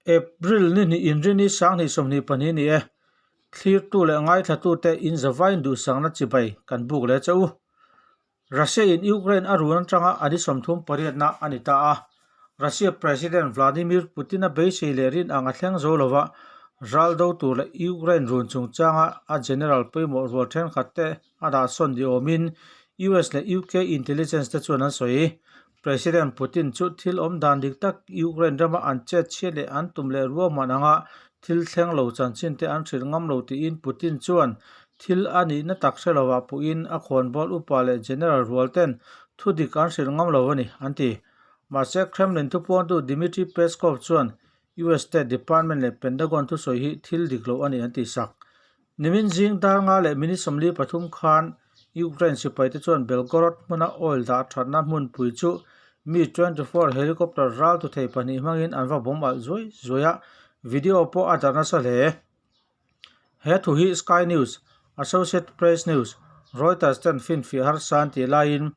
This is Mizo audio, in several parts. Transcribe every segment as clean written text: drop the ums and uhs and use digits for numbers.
April ni hnih inrini 2022 ni e. Thlirtu leh ngaithlatute in zavain duhsakna chibai kan buk leh che u. Russia in Ukraine a run atanga a ni 38 na a ni ta a. Russia President Vladimir Putin a beisei leh rin ang a thleng zo lova, ral do tur leh Ukraine run chungchanga a general pawimawh rual thenkhat te a dahsawn ni awmin US leh UK intelligence te chuan an sawi. President Putin chu thil awm dan dik tak Ukraine rama an chet chhiat leh an tum leh ruahman anga thil thleng lo chanchin te an hrilh ngam lo tiin Putin chuan thil a nihna tak hre lovah puhin a khawnbawl upa leh general rual ten thu dik an hrilh ngam lo a ni, an ti. Mahse, Kremlin thupuangtu Dmitry Peskov chuan US State Department leh Pentagon thusawi hi thil dik lo a ni an tih sak. Nimin zing dar nga leh minute 43 khan Ukraine sipaite chuan Belgorod hmuna oil dah thatna hmunpui chu Mi-24 helicopter ral tu thei pahnih hmangin an va bawm alh zuai zuai a, video pawh a darh nasa hle. He thu hi Sky News, Associated Press News, Reuters ten finfiah harsa an tih laiin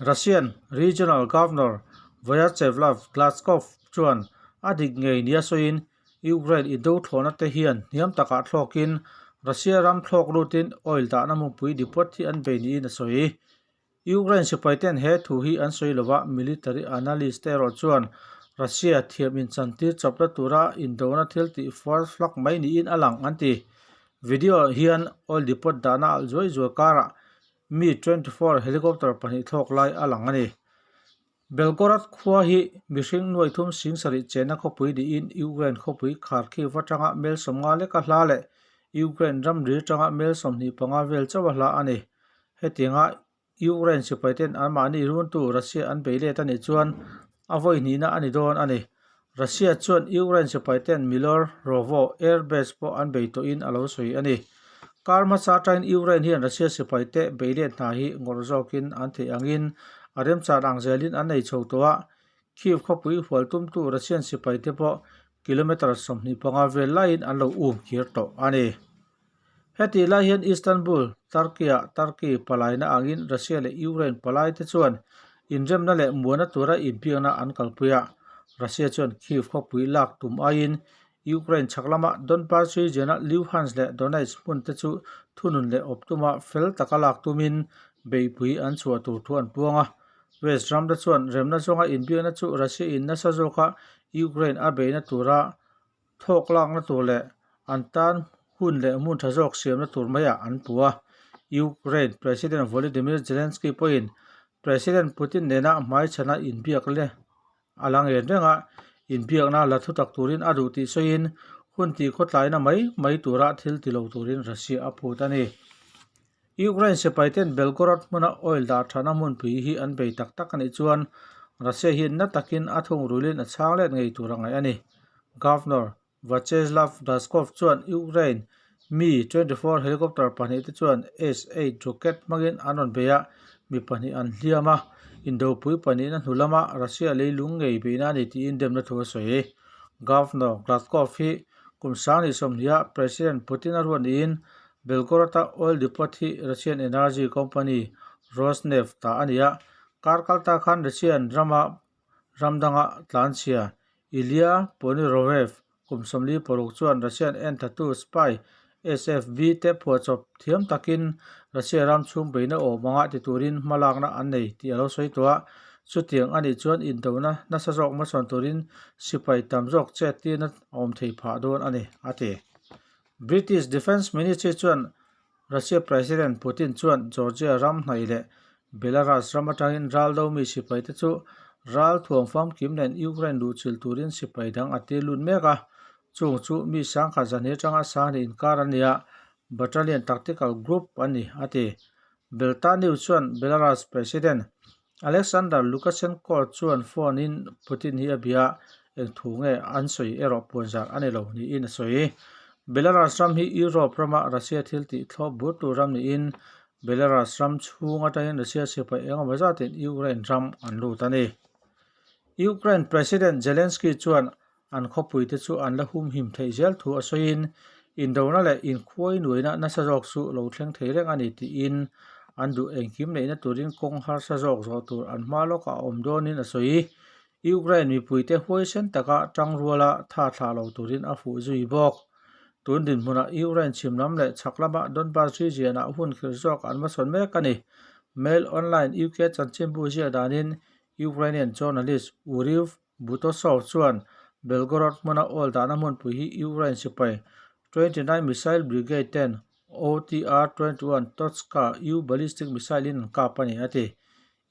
Russian Regional Governor Vyacheslav Gladkov chuan a dik ngei nia sawiin Ukraine indo thlawhna te hian hniam takah thlawkin Russia ram thlawk lutin oil dahna hmunpui depot hi an bei niin a sawi. Ukraine sipai ten he thu hi an sawi lova, military analyst te erawh chuan Russia thiam inchantir chawpna tura indona thil tih fuar hlak mai niin a lang an ti. Video hian oil depot dahna alh zuai zuai karah Mi-24 helicopter pahnih thlawk lai a lang a ni. Belgorod khua hi mihring nuai thum sing sarih chenna khawpui niin Ukraine khawpui Kharkiv atanga mel 50 leka hla leh Ukraine ramri atanga mel 25 vel chauh a hla a ni. Hetianga Ukraine sipaiten anmahni runtu Russia an bei let a nih chuan a vawi hnihna a ni dawn a ni. Russia chuan Ukraine sipaiten Milorovo air base pawh an bei tawhin a lo sawi a ni. Kar hmasa atangin Ukraine hian Russia sipaite bei let hna hi ngawrh zawkin an theih angin a remchan ang zelin an nei chho tawh a. Kyiv khawpui hual tumtu Russian sipaite pawh kilometre 25 vel laiin an lo um kir tawh a ni. Hetih lai hian Istanbul, Turkey-ah Turkey palaina angin Russia leh Ukraine palaite chuan inremna leh muana tura inbiakna an kalpui a. Russia chuan Kyiv khawpui lak tum aiin Ukraine chhak lama Donbas region-a Luhansk leh Donetsk hmunte chu thunun leh awp tuma fel taka lak tumin beihpui an chhuah tur thu an puang a. West ramte chuan remna zawnga inbiakna chu Russia-in nasa zawka Ukraine a beihna tura Thawk lakna tur leh an tan hun leh hmun tha zawk siamna tur maiah an pu a. Ukraine President Volodymyr Zelensky pawhin President Putin nena hmaichhana inbiak leh a la ngen reng a, inbiakna la thutak turin a duh tih sawiin hun tih khawtlaina mai mai tura thil ti lo turin Russia a phut a ni. Ukraine sipaiten Belgorod hmuna oil dah thana hmunpui hi an bei tak tak a nih chuan Russia hi na takin a thungrulin a chhang let ngei tur a ngaih a ni. Governor Vyacheslav Gladkov chuan Ukraine Mi-24 helicopter pahnih te chuan S-8 rocket hmangin an rawn bei a, mi pahnih an hliam a, indopui pahnihna hnu lama Russia leilung ngei beihna a ni tiin demna thu a sawi. Governor Gladkov hi kum 2020 ah President Putin a ruat niin Belgorod-a oil depot hi Russian energy company Rosneft ta a ni a, kar kalta khan Russian rama ram danga tlanchhia Ilya Ponirovev kum 46 chuan Russian enthatu spy SFB te phuahchawp thiam takin Russia ram chhung beihna awm anga ti turin hmalakna an nei tih a lo sawi tawh a, chutiang a nih chuan indona nasa zawk hmasawn turin sipai tam zawk chet tirna a awm thei phah dawn a ni, a ti. British Defence Ministry chuan Russia President Putin chuan Georgia ram hnaih leh Belarus ram atangin ral do mi sipaite chu ral thuam famkim nen Ukraine luhchilh turin sipai dang a tir lut mek a, chung chu mi sangkhat zahni atanga sanghnih inkar an ni a, Battalion Tactical Group an ni, a ti. Belta News chuan Belarus President Alexander Lukashenko chuan phone in Putin hi a bia a, eng thu nge an sawi erawh puanzar a ni lo niin a sawi. Belarus ram hi Europe rama Russia thil tih thlawp bur tur ram niin Belarus ram chhung atangin Russia sipai engemaw zatin Ukraine ram an lut a ni. Ukraine President Zelensky chuan an khawpuite chu an la humhim theih zel thu a sawiin indona leh inkhuai nuaina nasa zawk chu lo thleng thei reng a ni tiin an duh engkim neihna turin kawng harsa zawk zawh tur an hma lawkah a awm dawnin a sawi. Ukraine mipuite huaisen taka tangruala tha thlah lo turin a fuh zui bawk. Tun dinhmunah Ukraine chhim lam leh chhak lama Donbas region-ah hun khirh zawk an hmasawn mek a ni. Mail Online UK chanchinbu ziah danin Ukrainian journalist Uriv Butosov chuan Belgorod hmuna oil dahna hmunpui hi Ukraine sipai 29 Missile Brigade ten OTR 21 Tochka U ballistic missile in an kap a ni, a ti.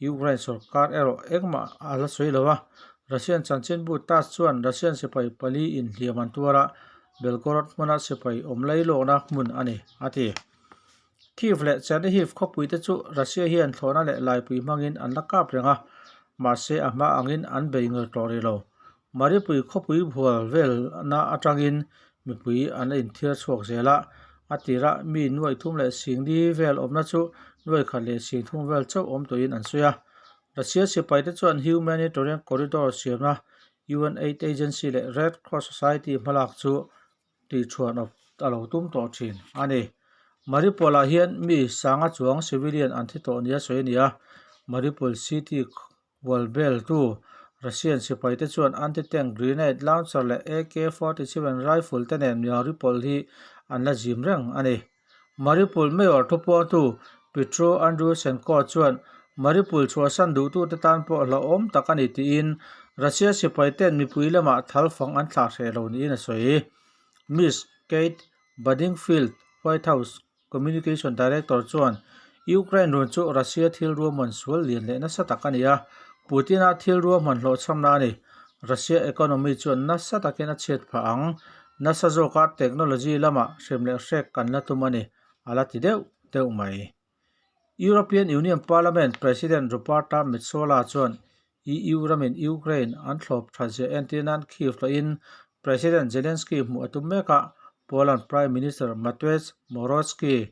Ukraine sorkar erawh engmah a la sawi lo a, Russian chanchinbu Tass chuan Russian sipai pali inhliam an tuar a, Belgorod hmuna sipai awm lailawkna hmun a ni, a ti. Kyiv leh Chernihiv khawpuite chu Russia hian thlawhna leh laipui hmangin an la kap reng a, mahse a hma angin an bei ngawr tawh rih lo. Maripui khawpui bual velna atangin mipui an la inthiar chhuak zel a, a tirah mi nuaih thum leh singli vel awmna chu nuaih khat leh sing thum vel chauh awm tawhin an sawi a. Russia sipaite chuan Humanitarian Corridor siamna UN Aid Agency leh Red Cross Society hmalak chu tihchhuan awp a lo tum tawh thin a ni. Maripol ah hian mi sanga chuang civilian an thi tawh nia sawi a ni a, Maripol city hual bel tu Russian sipai te chuan anti-tank grenade launcher leh AK-47 rifle te nen Maripol hi an la zim reng a ni. Maripol Mayor thupuangtu Petro Andryushenko chuan Maripol chhuahsan duhtute tan pawh hlauhawm tak a ni tiin Russia sipai ten mipui lamah thal fang an thlah hreh lo niin a sawi. Miss Kate Badingfield, White House Communication Director chuan Ukraine run chu Russia thil ruahman sual lian leh nasa tak a ni a, Putin-a thil ruahman hlawhchhamna a ni. Russia economy chuan nasa takin a chhiat phah ang. Nasa zawka technology lamah hrem leh hrek kan la tum a ni, a la ti deuh deuh mai. European Union Parliament President Roberta Metsola chuan EU ramin Ukraine an thlawp that zia entir nan Kyiv tlawhin President Zelensky hmuh a tum mek a, Poland Prime Minister Mateusz Morawiecki,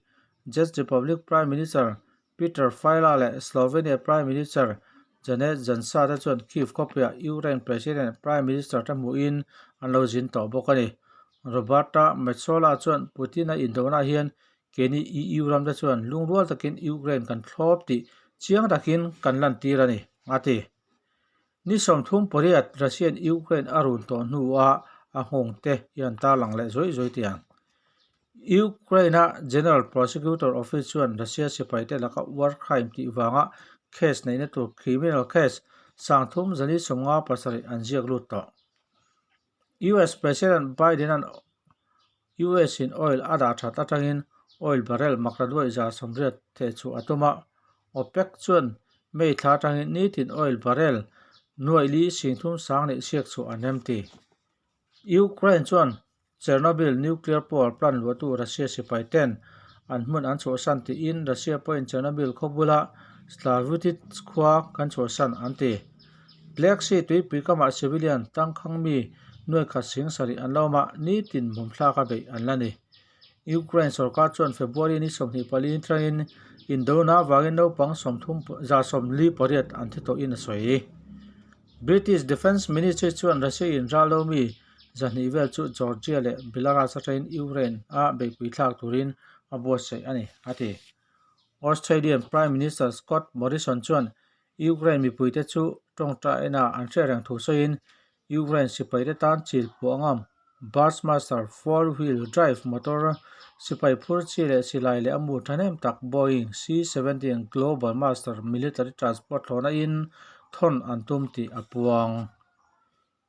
Czech Republic Prime Minister Peter Fiala leh Slovenia Prime Minister Janez Janša te chuan Kyiv khawpuiah Ukraine President leh Prime Minister te hmuhin an lo zin tawh bawk a ni. Roberta Metsola chuan Putin-a indona hian keini EU ram te chuan lungrual takin Ukraine kan thlawp tih chiang takin kan lantir a ni, a ti. Ni 38 Russian Ukraine a run tawh hnuah a nghawng te hi an tarlang leh zawih zawih tih ang. Ukraine-a General Prosecutor Office chuan Russia sipaite laka war crime tih vanga case neihna tur criminal case 3457 an ziak lut tawh. US President Biden-a'n US-in oil a dah that atangin oil barrel makra 880 theh chhuah a tum a, OPEC chuan May thla atangin nitin oil barrel 4,300 sang leh siak chhuah an remti. Ukraine chuan Chernobyl nuclear power plant luahtu Russia sipai ten an hmun an chhuahsan tiin Russia pawhin Chernobyl khaw bula Slavutich khua kan chhuahsan an ti. Black Sea tuipui kamah civilian tangkhang mi nuai khat sing sarih an la awm a, nitin bawmthlak a beih an la ni. Ukraine sorkar chuan February ni 24 atangin indona avangin naupang 38 an thi tawhin a sawi. British Defence Ministry chuan Russia in ral lo mi 200 vel chu Georgia leh Belarus atangin Ukraine a beihpui thlak turin a buatsaih a ni, a ti. Australian Prime Minister Scott Morrison chuan Ukraine mipuite chu tawngtaina an hriat reng thu sawiin Ukraine sipaite tan chil puah ngam Bushmaster four-wheel drive motor sipai phur chi leh silai leh a mu thahnem tak Boeing C-17 Globemaster military transport thlawhna in thawn an tum tih a puang.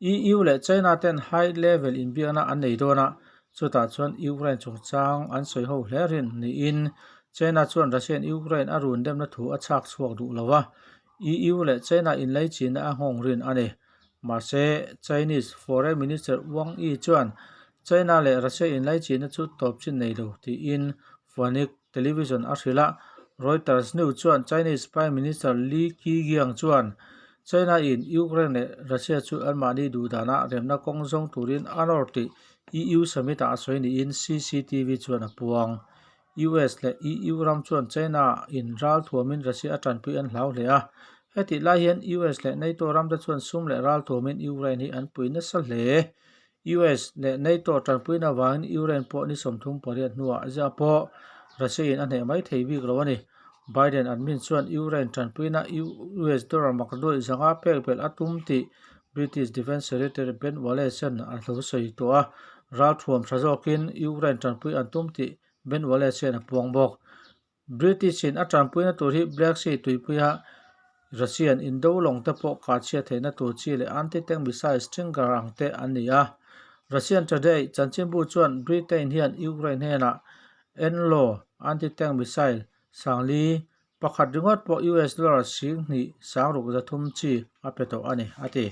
EU leh China ten high level inbiakna an nei dawn a, chutah chuan Ukraine chungchang an sawi ho hle rin niin China chuan Russian Ukraine a run demna thu a chhak chhuak duh lo a, EU leh China inlaichinna a nghawng rin a ni. Mahse, Chinese Foreign Minister Wang Yi chuan China leh Russia inlaichinna chu tawp chin nei lo tiin Fuanik Television a hrilh a, Reuters News chuan Chinese Prime Minister Li Keqiang chuan China in Ukraine leh Russia chu anmahni duhdanah remna kawng zawng turin a nawr tih EU summit ah a sawi niin CCTV chuan a puang. US leh EU ram chuan China in ral thuamin Russia a tanpui an hlau hle a, hetih lai hian US leh NATO ramte chuan sum leh ral thuamin Ukraine hi an pui nasa hle. US leh NATO tanpuina avangin Ukraine pawh ni 38 hnuah ziah pawh Russia in a hneh mai thei bik lo a ni. Biden admin chuan Ukraine tanpuina US dollar mak duaih zanga pek belh a tum tih British Defence Secretary Ben Wallace-a'n a lo sawi tawh a, ralthuam tha zawkin Ukraine tanpui an tum tih Ben Wallace hian a puang bawk. British-in a tanpuina tur hi Black Sea tuipuia Russian indo lawng te pawh kah chhiat theihna tur chi leh anti-tank missile Stinger ang te an ni a. Russian Today chanchinbu chuan Britain hian Ukraine hnenah NLAW anti-tank missile sangli pakhat ringawt pawh US dollar 20 630 chi a pe tawh a ni, a ti.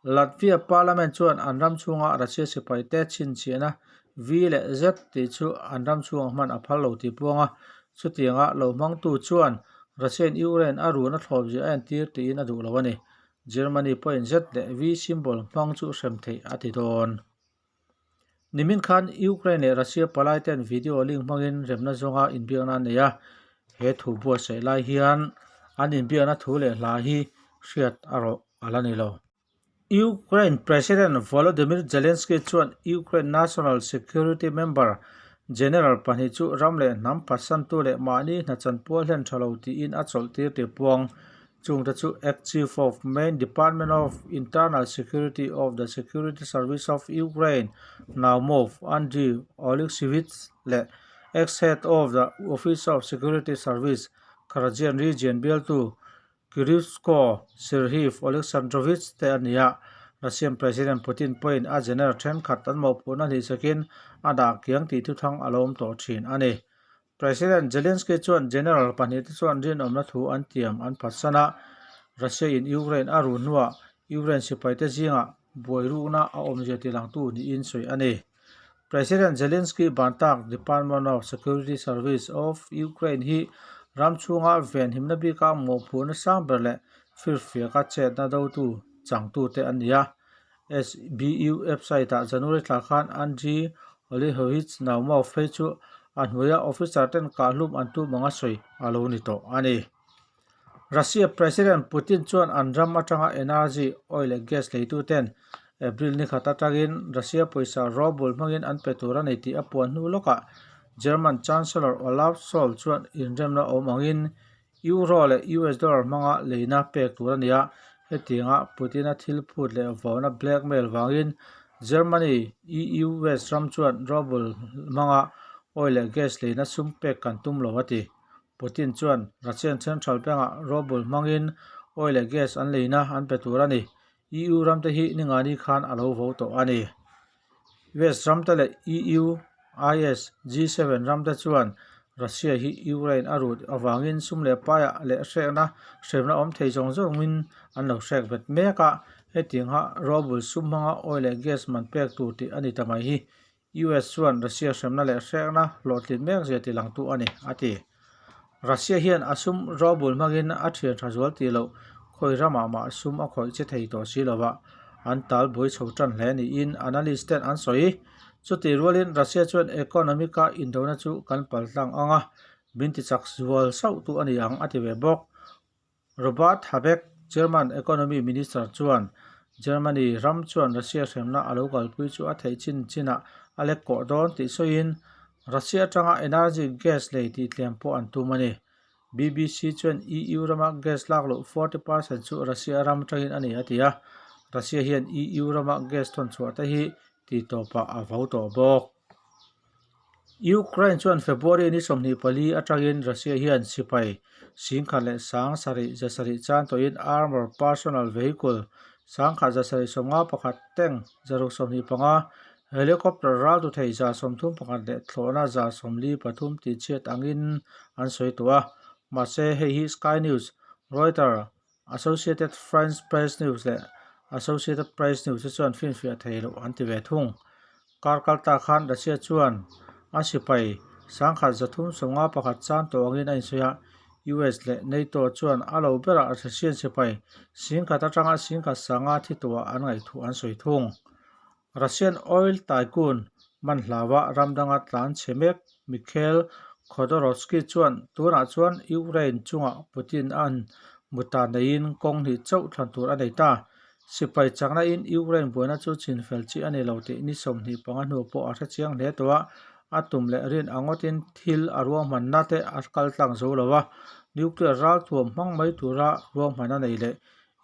Latvia Parliament chuan an ram chhunga Russia sipaite chhinchhiahna V leh Z tih chu an ram chhunga hman a phal lo tih puang a, chutianga lo hmangtu chuan Russian Ukraine a run a thlawpzia a entir tiin a duh lo a ni. Germany pawhin Z leh V symbol hmang chu hrem theih a ti dawn. Nimin khan Ukraine leh Russia palai ten video link hmangin remna zawnga inbiakna an nei a, he thu buatsaih lai hian an inbiakna thu leh hla hi hriat a rawh a la ni lo. Ukraine President Volodymyr Zelensky chuan Ukraine National Security member General pahnih chu ram leh hnam phatsantu leh mahni hna chanpual hlen tha lo tiin a chawlhtir tih puang. Chungte chu Ex-Chief of Main Department of Internal Security of the Security Service of Ukraine, Naumov Andriy Oleksiyevich leh Ex-Head of the Office of Security Service, Kherson Region bialtu Kyrysko Serhiy Oleksandrovich te a ni a. Russian President Putin pawhin a general thenkhat an mawhphurhna hlihsakin a dah kiang tih thuthang a lo awm tawh thin a ni. President Zelensky chuan General pahnihte chuan rinawmna thu an tiam an phatsan a, Russia in Ukraine a run hnuah Ukraine sipaite zingah buai rukna a awmzia tilangtu niin sawi a ni. President Zelensky bantak Department of Security Service of Ukraine hi ram chhunga venhimna bika mawhphurhna sang ber leh firfiaka chetna dotu changtute an ni a. SBU website-ah January thla khan Andriy Olehovich Naumov phei chu a hnuaia officer ten kahhlum an tum anga sawi a lo ni tawh a ni. Russia President Putin chuan an ram atanga energy, oil leh gas leituten April ni khat atangin Russia pawisa ruble hmangin an pe tur a ni tih a puan hnu lawkah German Chancellor Olaf Scholz chuan inremna awm angin Euro leh US dollar hmanga leina pek tur a ni a, hetianga Putin-a thil phut leh vauna blackmail vangin Germany, EU West ram chuan ruble hmanga oil leh gas leina sum pek kan tum lo a ti. Putin chuan Russian Central Bank-ah ruble hmangin oil leh gas an leina an pe tur a ni. EU ramte hi ningani khan a lo vo tawh a ni. West ramte leh EU, IS, G7 ramte chuan Russia hi Ukraine a rut avangin sum leh paiah leh hrekna hremna awm thei zawng zawngin an lo hrek vet mek a, hetiangha ruble sum hmanga oil leh gas man pek tur tih a ni ta mai hi US chuan Russia hremna leh hrekna hlawhtlin mek zia tilangtu a ni, a ti. Russia hian a sum ruble hmangin a thian tha zual tih loh khawi ramah mah sum a khawih che thei tawh si lova, an tal buai chho tan hle niin analyst ten an sawi. Chutih rualin Russia chuan economic-a indona chu kan paltlang ang a, min tichak zual sauh tu a ni ang a ti ve bawk. Robert Habeck, German Economy Minister chuan Germany ram chuan Russia hremna a lo kalpui chu a theih chin chinah a lek kawh dawn tih sawiin Russia atanga energy gas lei tih tlem pawh an tum a ni. BBC chuan EU rama gas lak loh 40 percent chu Russia ram atangin a ni a ti a, Russia hian EU rama gas thawn chhuah te hi tihtawpah a vo tawh bawk. Ukraine chuan February ni 24 atangin Russia hian sipai 10,000 leh 7,700 chan tawhin armour personnel vehicle 1,751 tank 125, helicopter raltu thei 131 leh thlawhna 143 tihchhiat angin an sawi tawh a. Mahse, hei hi Sky News, Reuters, Associated France Press News leh Associated Press News te chuan finfiah thei loh an ti ve thung. Kar kal ta khan Russia chuan a sipai 1351 chan tawh angin a insawi a, US leh NATO chuan a lo berah Russian sipai 10,000 atanga 10,500 thi tawhah an ngaih an sawi thung. Russian oil tycoon man hlaua ram danga tlan chhe mek Mikhail Khodorkovsky chuan tunah chuan Ukraine chungah Putin an muta neiin kawng hnih chauh thlan tur a nei ta. Sipai chakna in Ukraine buaina chu chinfel chi a ni lo tih ni 25 hnu pawh a hrechiang hle tawh a, a tum leh rin a ngawtin thil a ruahmanna te a kal tlang zo lo a, nuclear ralthuam hmang mai tura ruahman a nei leh.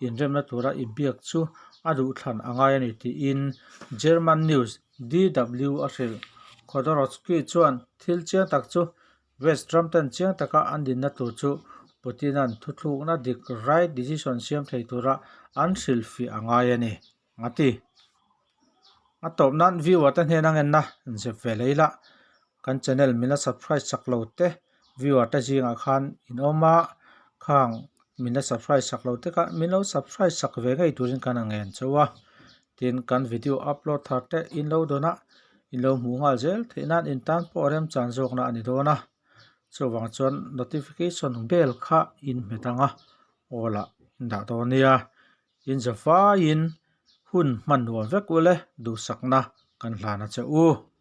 inremna tura inbiak chu a duhthlan a ngai a ni tiin German news DW a hrilh. Khodorkovsky chuan thil chiang tak chu West ram ten chiang taka an dinna tur chu Putin-a'n thuthlukna dik right decision siam thei tura an hrilhfiah a ngai a ni, a ti. A tawp nan viewer te hnena ngenna zep ve leh ila, kan channel min la subscribe chak lo te viewer te zingah khan in awm a, khang min la subscribe chak lo te kha min lo subscribe chak ve ngei turin kan a ngen chauh a. Tin, kan video upload thar te in lo dawn a, in lo hmuh nghal zel theih nan in tan pawh remchan zawkna a ni dawn a. Chuvang chuan notification bell kha in hmet ang a, aw lah in dah dawn nia. In za faiin hun hman nuam vek ule duhsakna kan hlan a che u.